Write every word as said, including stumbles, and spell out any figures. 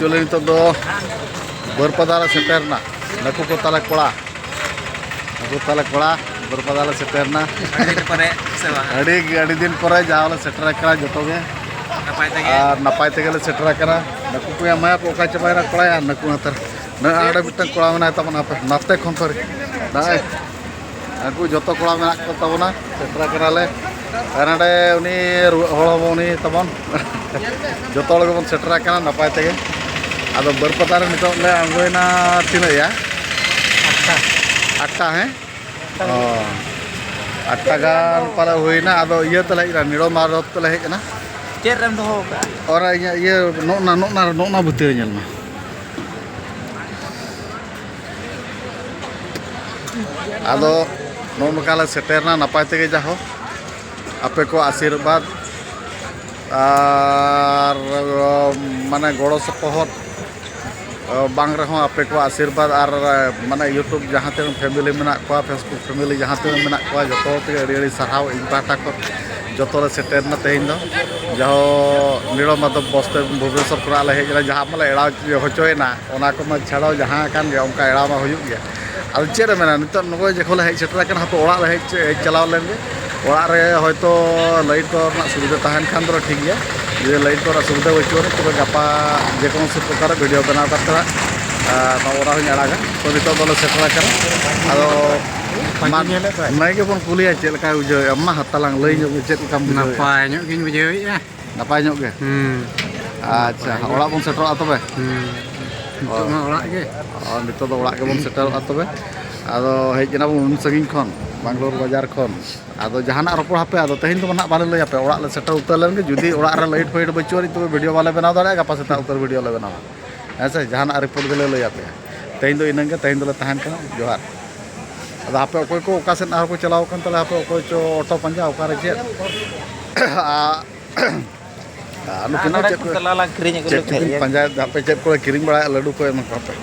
ᱮᱠᱪᱩᱭᱮᱞᱤ ᱱᱤᱛᱚᱜ ᱫᱚ ᱵᱟᱹᱨᱯᱟᱫᱟ ᱞᱮ ᱥᱮᱴᱮᱨ ᱮᱱᱟ᱾ ᱱᱟᱹᱠᱩ ᱠᱚ ᱛᱟᱞᱮ ᱠᱚᱲᱟ, ᱱᱟᱹᱠᱩ ᱛᱟᱞᱮ ᱠᱚᱲᱟ, ᱵᱟᱹᱨᱯᱟᱫᱟ ᱞᱮ ᱥᱮᱴᱮᱨ ᱮᱱᱟ᱾ ᱟᱹᱰᱤ ᱫᱤᱱ ᱯᱚᱨᱮ, ᱥᱮ ᱵᱟᱝ? ᱟᱹᱰᱤ, ᱟᱹᱰᱤ ᱫᱤᱱ ᱯᱚᱨᱮ ᱡᱟᱦᱟᱸ ᱞᱮ ᱥᱮᱴᱮᱨ ᱟᱠᱟᱱᱟ ᱡᱚᱛᱚ ᱜᱮ᱾ ᱱᱟᱯᱟᱭ ᱛᱮᱜᱮ? ᱟᱨ ᱱᱟᱯᱟᱭ ᱛᱮᱜᱮ ᱞᱮ ᱥᱮᱴᱮᱨ ᱟᱠᱟᱱᱟ᱾ ᱱᱟᱹᱠᱩ ᱠᱚ ᱮᱢᱟᱭᱟ ᱯᱮ, ᱚᱠᱟ ᱪᱟᱵᱟᱭᱮᱱᱟ ᱠᱚᱲᱟ? ᱟᱨ ᱱᱟᱹᱠᱩ ᱦᱟᱛᱟᱨ ᱱᱚᱜᱼᱚᱭ ᱦᱟᱸᱰᱮ ᱢᱤᱫᱴᱟᱝ ᱠᱚᱲᱟ ᱢᱮᱱᱟᱭ ᱛᱟᱵᱚᱱᱟ, ᱦᱟᱯᱮ, ᱱᱟᱛᱮ ᱠᱷᱚᱱ ᱥᱚᱨᱤ᱾ ᱱᱚᱜᱼᱚᱭ ᱩᱱᱠᱩ ᱡᱚᱛᱚ ᱠᱚᱲᱟ ᱢᱮᱱᱟᱜ ᱠᱚ ᱛᱟᱵᱚᱱᱟ, ᱥᱮᱴᱮᱨ ᱟᱠᱟᱱᱟᱞᱮ᱾ ᱟᱨ ᱱᱚᱰᱮ ᱩᱱᱤ ᱨᱩᱣᱟᱹᱜ ᱦᱚᱲ ᱦᱚᱸ ᱩᱱᱤ ᱛᱟᱵᱚᱱ᱾ ᱡᱚᱛᱚ ᱦᱚᱲ ᱜᱮᱵᱚᱱ ᱥᱮᱴᱮᱨ ᱟᱠᱟᱱᱟ ᱱᱟᱯᱟᱭ ᱛᱮᱜᱮ᱾ ᱟᱫᱚ ᱵᱟᱹᱨᱯᱟᱫᱟ ᱨᱮ ᱱᱤᱛᱚᱜ ᱞᱮ ᱟᱬᱜᱚᱭᱮᱱᱟ ᱛᱤᱱᱟᱹᱜ ᱭᱟ? ᱟᱴᱴᱟ᱾ ᱟᱴᱴᱟ, ᱦᱮᱸ? ᱚ, ᱟᱴᱴᱟ ᱜᱟᱱ ᱯᱟᱞᱮ ᱦᱩᱭᱱᱟ᱾ ᱟᱫᱚ ᱤᱭᱟᱹ ᱛᱮᱞᱮ ᱦᱮᱡ ᱮᱱᱟ, ᱱᱤᱲᱚᱢᱟ ᱨᱚᱛᱷ ᱛᱮᱞᱮ ᱦᱮᱡ ᱮᱱᱟ᱾ ᱪᱮᱫ ᱨᱮᱢ ᱫᱚᱦᱚ ᱠᱟᱜᱼᱟ? ᱚᱨ ᱤᱧᱟᱹᱜ ᱤᱭᱟᱹ ᱱᱚᱜᱼᱱᱟ, ᱱᱚᱜᱼᱱᱟ, ᱱᱚᱜᱼᱱᱟ ᱵᱷᱤᱛᱤᱨ ᱨᱮ ᱧᱮᱞ ᱢᱮ᱾ ᱟᱫᱚ ᱱᱚᱜᱼᱚ ᱱᱚᱝᱠᱟ ᱞᱮ ᱥᱮᱴᱮᱨᱱᱟ ᱱᱟᱯᱟᱭ ᱛᱮᱜᱮ, ᱡᱟᱦᱳ ᱟᱯᱮ ᱠᱚ ᱟᱥᱤᱨᱵᱟᱫᱽ ᱟᱨ ᱢᱟᱱᱮ ᱜᱚᱲᱚ ᱥᱚᱯᱚᱦᱚᱫ ᱵᱟᱝ ᱨᱮᱦᱚᱸ ᱟᱯᱮ ᱠᱚᱣᱟᱜ ᱟᱥᱤᱨᱵᱟᱫᱽ ᱟᱨ ᱢᱟᱱᱮ YouTube ᱡᱟᱦᱟᱸ ᱛᱤᱱᱟᱹᱜ family ᱢᱮᱱᱟᱜ ᱠᱚᱣᱟ, Facebook family ᱡᱟᱦᱟᱸ ᱛᱤᱱᱟᱹᱜ ᱢᱮᱱᱟᱜ ᱠᱚᱣᱟ, ᱡᱚᱛᱚ ᱦᱚᱲ ᱛᱮᱜᱮ ᱟᱹᱰᱤ ᱟᱹᱰᱤ ᱥᱟᱨᱦᱟᱣ ᱤᱧ ᱯᱟᱦᱴᱟ ᱠᱷᱚᱱ᱾ ᱡᱚᱛᱚ ᱞᱮ ᱥᱮᱴᱮᱨ ᱮᱱᱟ ᱛᱮᱦᱮᱧ ᱫᱚ᱾ ᱡᱟᱦᱳ ᱱᱤᱲᱚᱢᱟᱫᱚᱵ ᱵᱚᱥᱛᱮ ᱵᱷᱩᱵᱽᱱᱮᱥᱚᱨ ᱠᱷᱚᱱᱟᱜ ᱞᱮ ᱦᱮᱡ ᱮᱱᱟ, ᱡᱟᱦᱟᱸ ᱢᱟᱞᱮ ᱮᱲᱟᱣ ᱦᱚᱪᱚᱭᱮᱱᱟ, ᱚᱱᱟ ᱠᱚᱢᱟ ᱪᱷᱟᱲᱟᱣ ᱡᱟᱦᱟᱸ ᱠᱟᱱ ᱜᱮ, ᱚᱱᱠᱟ ᱮᱲᱟᱣ ᱢᱟ ᱦᱩᱭᱩᱜ ᱜᱮᱭᱟ᱾ ᱟᱫᱚ ᱪᱮᱫ ᱮᱢ ᱢᱮᱱᱟ, ᱱᱤᱛᱚᱜ ᱱᱚᱜᱼᱚᱭ ᱡᱚᱠᱷᱚᱱ ᱞᱮ ᱦᱮᱡ ᱥᱮᱴᱮᱨ ᱟᱠᱟᱱᱟ, ᱦᱟᱯᱮ ᱚᱲᱟᱜ ᱞᱮ ᱦᱮᱡ, ᱦᱮᱡ ᱪᱟᱞᱟᱣ ᱞᱮᱱ ᱜᱮ᱾ ᱚᱲᱟᱜ ᱨᱮ ᱦᱚᱭᱛᱳ light ᱠᱚ ᱨᱮᱱᱟᱜ ᱥᱩᱵᱤᱫᱷᱟ ᱛᱟᱦᱮᱱ ᱠᱷᱟᱱ ᱫᱚ ᱴᱷᱤᱠ ᱜᱮᱭᱟ, ᱡᱩᱫᱤ light ᱠᱚ ᱨᱮᱱᱟᱜ ᱥᱩᱵᱤᱫᱷᱟ ᱵᱟᱹᱪᱩᱜ ᱟᱹᱱᱤᱡ, ᱛᱚᱵᱮ ᱜᱟᱯᱟ ᱡᱮ ᱠᱳᱱᱳ ᱥᱩᱨ ᱯᱨᱚᱠᱟᱨ video ᱵᱮᱱᱟᱣ ᱠᱟᱛᱮ ᱦᱟᱸᱜ, ᱟᱨ ᱱᱚᱣᱟ ᱚᱲᱟᱜ ᱦᱚᱸᱧ ᱟᱲᱟᱜᱟ᱾ ᱛᱚ ᱱᱤᱛᱚᱜ ᱫᱚᱞᱮ ᱥᱮᱴᱮᱨ ᱟᱠᱟᱱᱟ᱾ ᱟᱫᱚ ᱢᱟ, ᱧᱮᱞᱮᱫ ᱛᱟᱦᱮᱸᱫ᱾ ᱱᱟᱹᱭ ᱜᱮᱵᱚᱱ ᱠᱩᱞᱤᱭᱟ ᱪᱮᱫ ᱞᱮᱠᱟᱭ ᱵᱩᱡᱷᱟᱹᱣᱮᱫᱼᱟ᱾ ᱢᱟ ᱦᱟᱛᱟᱞᱟᱝ ᱞᱟᱹᱭ ᱧᱚᱜ ᱢᱮ, ᱪᱮᱫ ᱞᱮᱠᱟᱢ ᱵᱩᱡᱷᱟᱹᱣᱮᱫᱼᱟ? ᱱᱟᱯᱟᱭ ᱧᱚᱜ ᱜᱤᱧ ᱵᱩᱡᱷᱟᱹᱣᱮᱫᱼᱟ᱾ ᱱᱟᱯᱟᱭ ᱧᱚᱜ ᱜᱮ? ᱦᱩᱸ᱾ ᱟᱪᱪᱷᱟ, ᱱᱟᱯᱟᱭ ᱜᱮ᱾ ᱚᱲᱟᱜ ᱵᱚᱱ ᱥᱮᱴᱮᱨᱚᱜᱼᱟ ᱛᱚᱵᱮ? ᱦᱩᱸ᱾ ᱱᱤᱛᱚᱜ ᱢᱟ ᱚᱲᱟᱜ ᱜᱮ᱾ ᱚ, ᱱᱤᱛᱚᱜ ᱫᱚ ᱚᱲᱟᱜ ᱜᱮᱵᱚᱱ ᱥᱮᱴᱮᱨᱚᱜᱼᱟ ᱛᱚᱵᱮ᱾ ᱟᱫᱚ ᱦᱮᱡ ᱮᱱᱟ ᱵᱚᱱ ᱩᱱ ᱥᱟᱺᱜᱤᱧ ᱠᱷᱚᱱ, ᱵᱟᱝᱞᱳᱨ ᱵᱟᱡᱟᱨ ᱠᱷᱚᱱ᱾ ᱟᱫᱚ ᱡᱟᱦᱟᱱᱟᱜ ᱨᱚᱯᱚᱲ ᱦᱟᱯᱮ, ᱟᱫᱚ ᱛᱮᱦᱮᱧ ᱫᱚ ᱱᱟᱦᱟᱜ ᱵᱟᱞᱮ ᱞᱟᱹᱭ ᱟᱯᱮ, ᱚᱲᱟᱜ ᱞᱮ ᱥᱮᱴᱮᱨ ᱩᱛᱟᱹᱨ ᱞᱮᱱ ᱜᱮ᱾ ᱡᱩᱫᱤ ᱚᱲᱟᱜ ᱨᱮ light ᱯᱷᱟᱭᱤᱴ ᱵᱟᱹᱪᱩᱜ ᱟᱹᱱᱤᱡ, ᱛᱚᱵᱮ video ᱵᱟᱞᱮ ᱵᱮᱱᱟᱣ ᱫᱟᱲᱮᱭᱟᱜᱼᱟ, ᱜᱟᱯᱟ ᱥᱮᱛᱟᱜ ᱩᱛᱟᱹᱨ video ᱞᱮ ᱵᱮᱱᱟᱣᱟ᱾ ᱦᱮᱸ ᱥᱮ, ᱡᱟᱦᱟᱱᱟᱜ report ᱜᱮᱞᱮ ᱞᱟᱹᱭ ᱟᱯᱮᱭᱟ᱾ ᱛᱮᱦᱮᱧ ᱫᱚ ᱤᱱᱟᱹᱝ ᱜᱮ, ᱛᱮᱦᱮᱧ ᱫᱚᱞᱮ ᱛᱟᱦᱮᱱ ᱠᱟᱱᱟ᱾ ᱡᱚᱦᱟᱨ᱾ ᱟᱫᱚ ᱦᱟᱯᱮ ᱚᱠᱚᱭ ᱠᱚ ᱚᱠᱟ ᱥᱮᱫ ᱟᱨᱦᱚᱸ ᱠᱚ ᱪᱟᱞᱟᱣ ᱟᱠᱟᱱ ᱛᱟᱞᱮ, ᱦᱟᱯᱮ ᱚᱠᱚᱭ ᱪᱚ auto ᱯᱟᱸᱡᱟ, ᱚᱠᱟᱨᱮ ᱪᱮᱫ? ᱟᱨ ᱟᱨ ᱱᱩᱠᱤᱱ ᱫᱚ ᱱᱚᱰᱮ ᱪᱮᱫ ᱠᱚ ᱠᱚ ᱪᱟᱞᱟᱣ ᱞᱮᱱ ᱠᱤᱨᱤᱧ ᱟᱹᱜᱩ ᱪᱮᱫ ᱞᱮᱠᱷᱟᱡ ᱠᱚᱠᱤᱱ ᱜᱮ᱾ ᱯᱟᱸᱡᱟᱭᱮᱫᱟ? ᱦᱟᱯᱮ ᱪᱮᱫ ᱠᱚ ᱠᱤᱨᱤᱧ ᱵᱟᱲᱟᱭᱟ, ᱞᱟᱹᱰᱩ ᱠᱚ ᱮᱢᱟ ᱠᱚ ᱦᱟᱯᱮ᱾